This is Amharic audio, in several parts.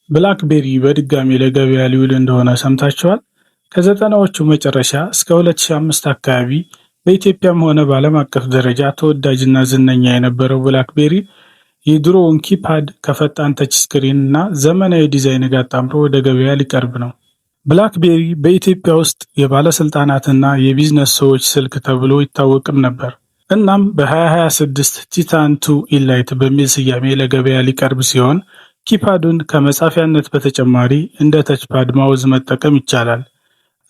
BlackBerry በድጋሚ ለገበያ ሊውል እንደሆነ ሰምታችኋል? ከ90ዎቹ መጨረሻ እስከ 2005 አካባቢ በኢትዮጵያም ሆነ በዓለም አቀፍ ደረጃ ተወዳጅና ዝነኛ የነበረው BlackBerry የድሮውን keypad ከፈጣን touch screen እና ዘመናዊ ዲዛይን ጋር አጣምሮ ወደ ገበያ ሊቀርብ ነው። BlackBerry በኢትዮጵያ ውስጥ የባለስልጣናትና የቢዝነስ ሰዎች ስልክ ተብሎ ይታወቅም ነበር። እናም በ2026 Titan 2 Elite በሚል ስያሜ ለገበያ ሊቀርብ ሲሆን፣ keypad ኡን ከመጻፊያነት በተጨማሪ እንደ touchpad mouse መጠቀም ይቻላል።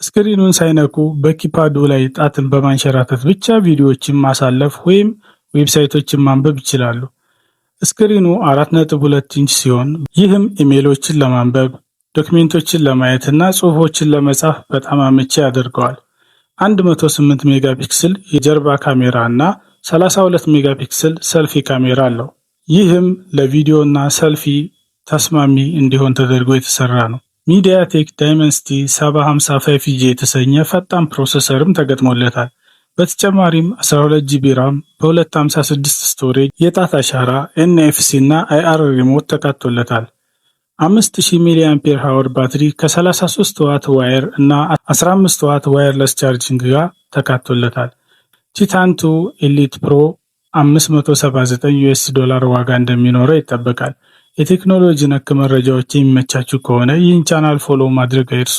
Screen ኑን ሳይነኩ በ keypad ኡ ላይ ጣትን በማንሸራተት ብቻ ቪዲዮዎችን ማሳለፍ ወይም website ኦችን ማንበብ ይችላሉ። Screen ኑ 4.2 ኢንች ሲሆን፣ ይህም ኢሜሎችን ለማንበብ፣ document ኦችን ለማየት እና ጽሁፎችን ለመጻፍ በጣም አመቺ ያደርገዋል። 108 megapixel የጀርባ ካሜራ እና 32 megapixel selfie ካሜራ አለው። ይህም ለቪዲዮ እና ሰልፊ ተስማሚ እንዲሆን ተደርጎ የተሰራ ነው። MediaTek Dimensity 750 5G የተሰኘ ፈጣን processor ም ተገጥሞለታል። በተጨማሪም 12 GB RAM በ256 storage፣ የጣት አሻራ፣ NFC እና IR remote ተካቶለታል። 5000 milliampere hour ባትሪ ከ33 watt wire እና 15 watt wireless charging ጋር ተካቶለታል። Titan 2 Elite Pro 579 US ዶላር ዋጋ እንደሚኖረው ይጠበቃል። የቴክኖሎጂ ነክ መረጃዎች የሚመቻችሁ ከሆነ ይህን channel follow ማድረግ አይርሱ።